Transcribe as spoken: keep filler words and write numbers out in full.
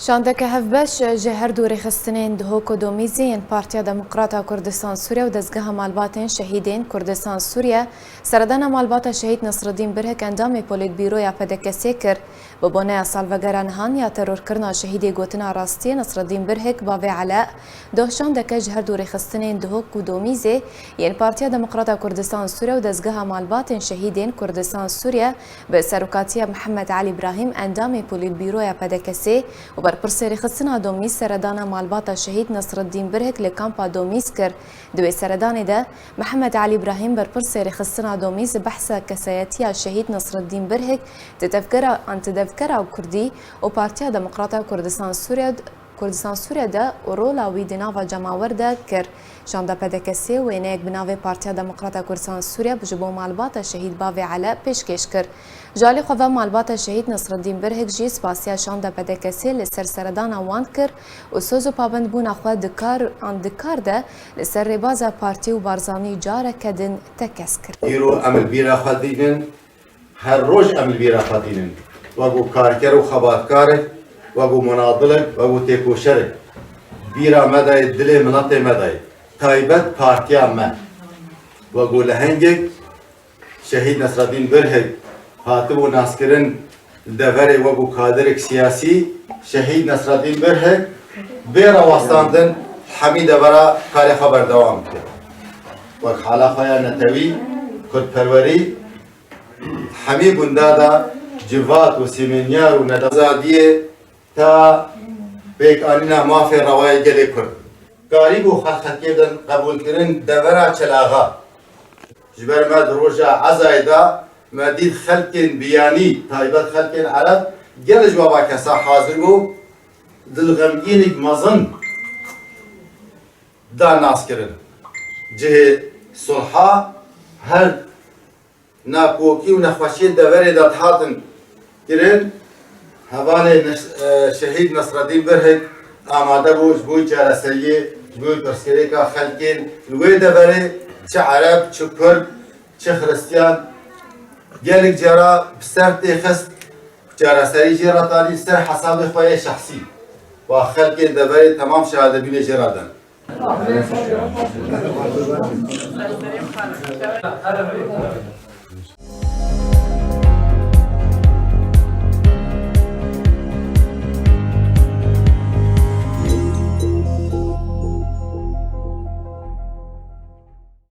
Şandeke hevbeş ji her du rêxistinên Duhok û Domîzê yên Partiya Demokrata Kurdistan Sûriye û Dezgeha Malbatên Şehîdên Kurdistan Sûriye, seredana malbata Şehîd Nesreddîn Birhik endamê Polîtbîroya P D K S'ê kir. Bi boneya salvegera nihan ya terorkirina şehîdê gotina rastiyê Nesreddîn Birhik, bavê Ele, doh şandeke ji her du rêxistinên Duhok û Domîzê yên Partiya Demokrata Kurdistan Sûriye û Dezgeha Malbatên Şehîdên Kurdistan Sûriye bi serokatiya Mihemed Elî Brahîm, endamê Polîtbîroya P D K S'ê û berpirsê rêxistina Domîz seredana malbata Şehîd Nesreddîn Birhik li kampa Domîz kir. Di wê seredanê de Mihemed Elî Brahîm, berpirsê rêxistina Domîz, behsa kesayetiya Şehîd Nesreddîn Birhik di tevgera, di tevgera Kurdî û Partiya Demokrata Kurdistan Sûriye Kurdistan Sûriye de û rola wî di nava cemawer de kir. Şanda P D K S'ê wêneyek bi navê Partiya Demokrata Kurdistan Sûriye ji bo malbata şehîd bavê Ele pêşkêş kir. Ji alî xwe ve malbata şehîd Nesreddîn Birhik jî spasiya şanda P D K S'ê li ser seredana wan kir û soz û pabendbûna xwe di kar an di kar de li ser rêbaza partî û Barzanî careke din tekez kir. Îro em li bîra xwe dînin. Her roj em li bîra xwe tînin. Wek û karker û xebatkarek, wek û munadilek, wek û têkoşerek. Bîra me dayê, dilê miletê me dayê. Taybet partiya me. Wek û lehengek Şehîd Nesreddîn Birhik hatibû naskirin li deverê wek û kadirek siyasî, Şehîd Nesreddîn Birhik bê rawestandin hemî devera karê xwe berdewam dike. Wek hala xwe ya netewî, kurdperwerî, hemî gunda de civat û sîmînyar û neda-, azadiyê ta pêkanîna mafê rewayê gelê Kurd. Karî bû xelxekê din qebûlkirin devera Çelaxa. Ji ber me di roja ezayê de me dît xelkên biyanî, taybet xelkên Ereb, gelek ji weva kesa hazir bû, dilxemgînîk mezin da naskirin. Cihê sulha her nakokî û nexweşiyên deverê de dihatin kirin, hevalê Nes-, e, Şehîd Nesreddîn Birhik amade bû ji bo çareseriyê, ji bo pirsgirêka xelkên li wê deverê, çi Ereb, çi Kurd, çi Xiristiyan, gelek cara bi ser tê xist, çareserî jê re danî ser hesabê xwe yê şexsî. Wa xelkên deverê temam şehadebînê jê re dan.